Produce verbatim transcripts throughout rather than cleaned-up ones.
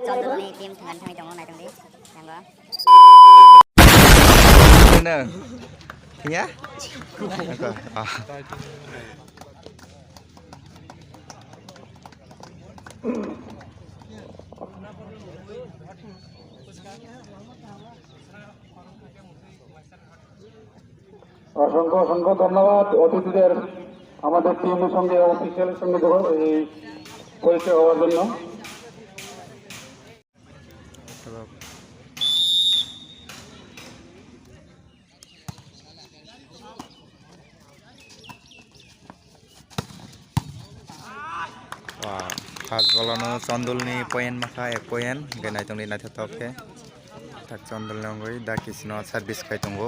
Chondolni team thangani thangwi tongo, naitongdi. Nango. Ano. Thangya? Ako. Ah. অসংখ্য অসংখ্য ধন্যবাদ অতিথিদের আমাদের টিমের সঙ্গে, অফিসিয়ালের সঙ্গে যোগ-, এই পরিচয় হওয়ার জন্য। Wah, first ball ano Chondolni point makha, ek point, hingke naitongdi naithotok khe. Thak Chondolni wngwi da kisino service khai tongo.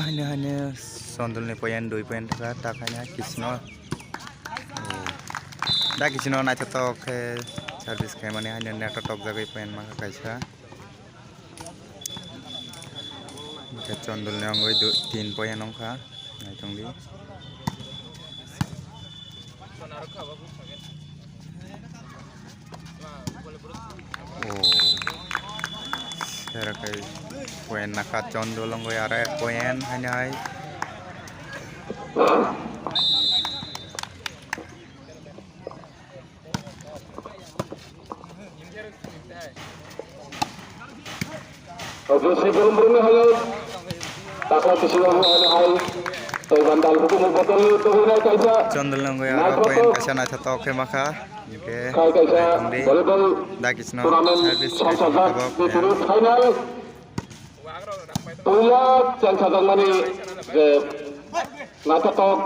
Haino haino Chondolni point dui point kha, tak haino kisino. Da kisino naithotok khe service khaimani haino net o tokjagwi point makha kaisa. Hingke Chondolni wngwi du-, tin point wngkha, naitongdi. Oh. Sera kai point nakha Chondol wngwi aro ek point haino hai. Jose Burumburumni hayo, takla kisi wngwi haino hai, tei bandal hukumu botol tubunai kaisa. Chondol wngwi aro point kaisa naithotok khe makha, hingke kai kaisa naitongdi. Volleyball da kisino tournament service songchajak tabok, ni tini final. Puila chengsajakmani je naithotok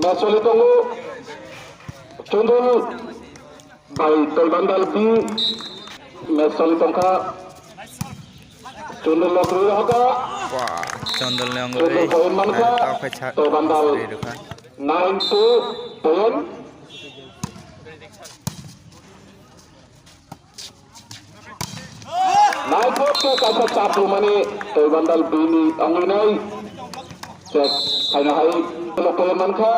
match choli tongo. Chondol bai Toibandal B match choli tongkha. Chondol no kwrwi rohorkha. Wah, Chondol ni wngwi Chondol point mankha. Naithotok khe sa-, Toibandal sri rwkha. Nine two point. Naithok khe kaisa chap rwmani Toibandal B ni wngwi nai. Check khaina hai local mankha.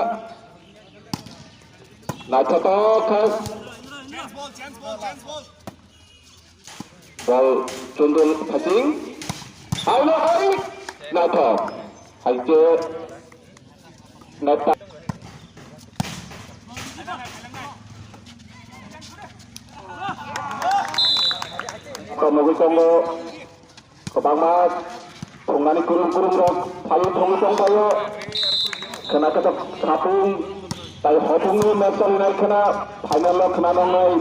Naithotok khe. Ball Chondol Phasing. Haino hai. Naithok. Hai khe. Neta. Komogwi tongo kwbangma thungnani kurum kurum rok phalwi thangwi tongphaio. Khwna khe sapung tai hopungni match chalinai khwna final o khwna nongnai.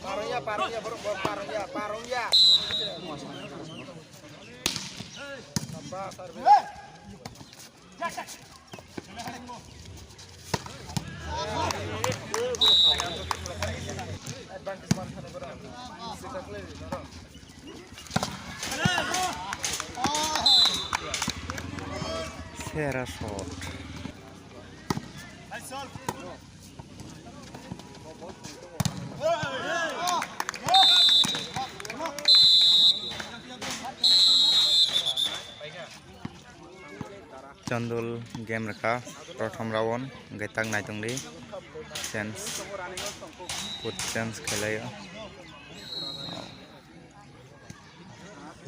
Parungya, parungya, bro, bro, parungya, parungya. Apa, sir? Tera shot. Chandul game rwkha, prothom round, hwnkhe tak naitongdi, change, foot change khlailaio.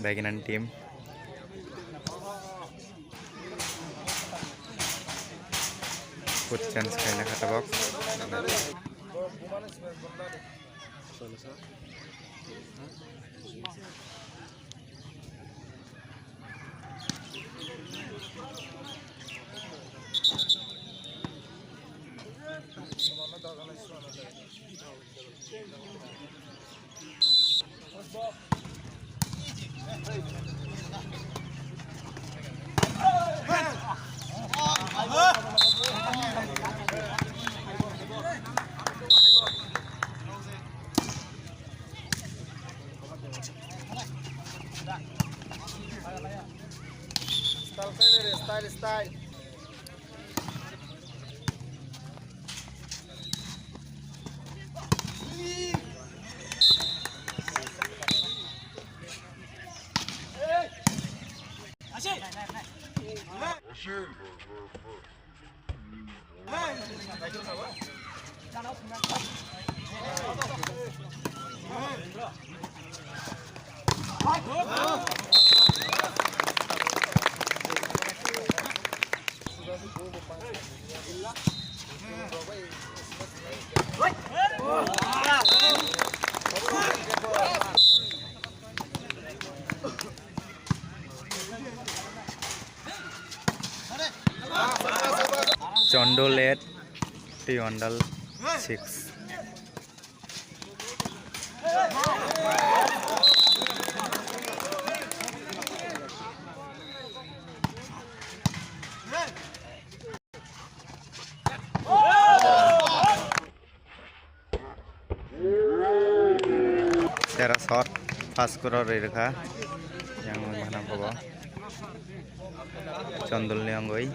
Beginning team. Foot change khaina kha tabok. Style, style, style, style. Chandul eight, Tiwandal six. Tera shot, pass kuro ri rwkha. Yang mana bobo? Chandul ni ongoi.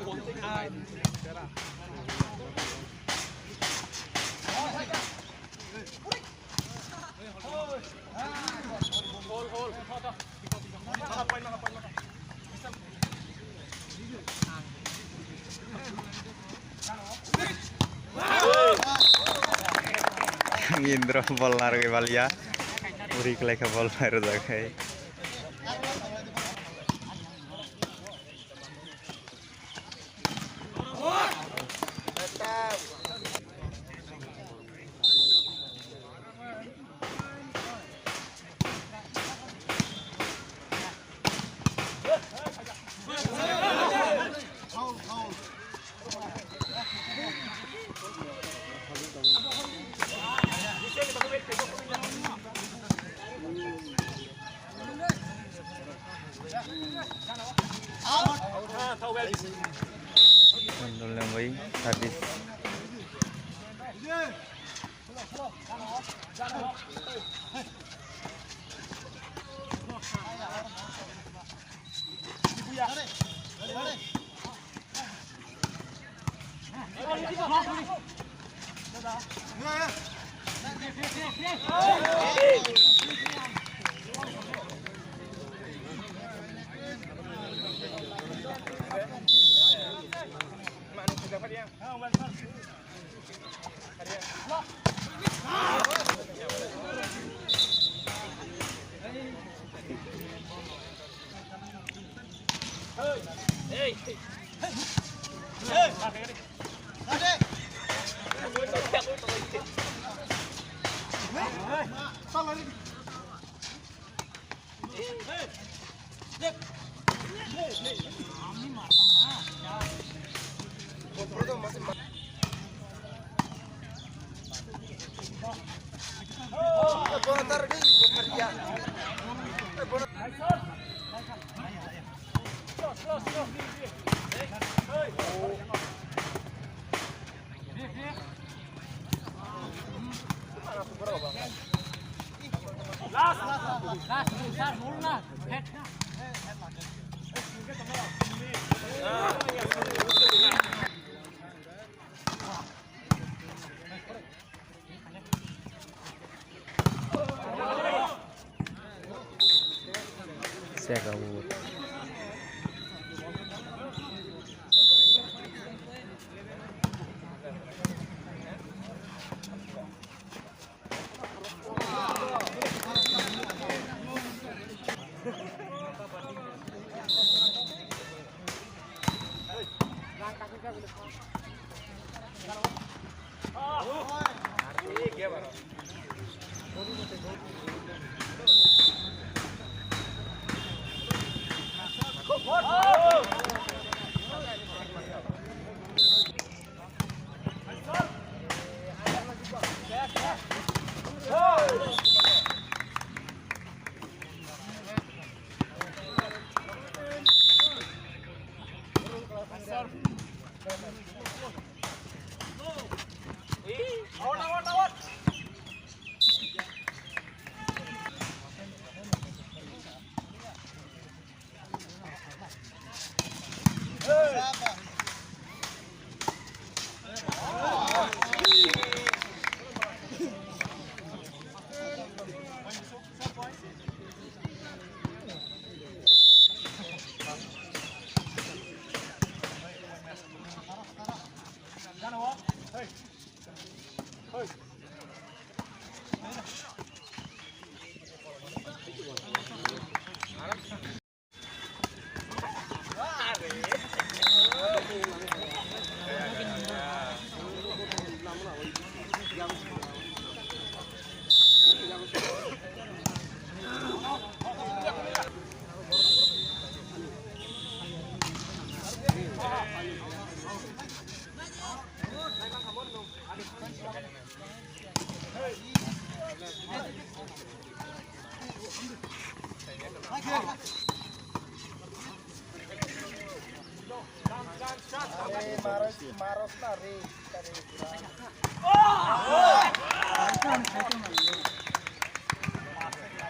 Indra bol narwgwi balia. Uri kwlai kha bol phai rwjak hai. Chandul ni ongoi service.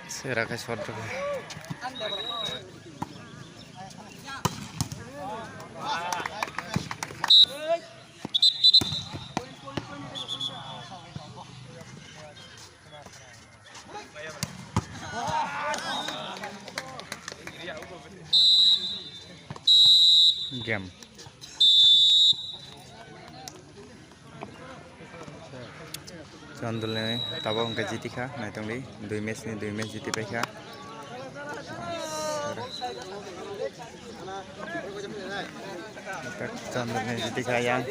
Sera khe shot rwkha. Game. Chondol ni tabok hwnkhe jiti kha, naitongdi, dui match ni dui match jiti paikha. Chondol ni jiti kha yang.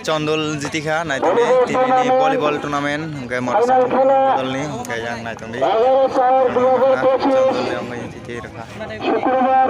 Chondol jiti kha, naitongdi, tini ni volleyball tournament, hwnkhe Morasong dol ni, hwnkhe yang naitongdi. Chondol ni wngwi jiti rwkha. শুক্রবার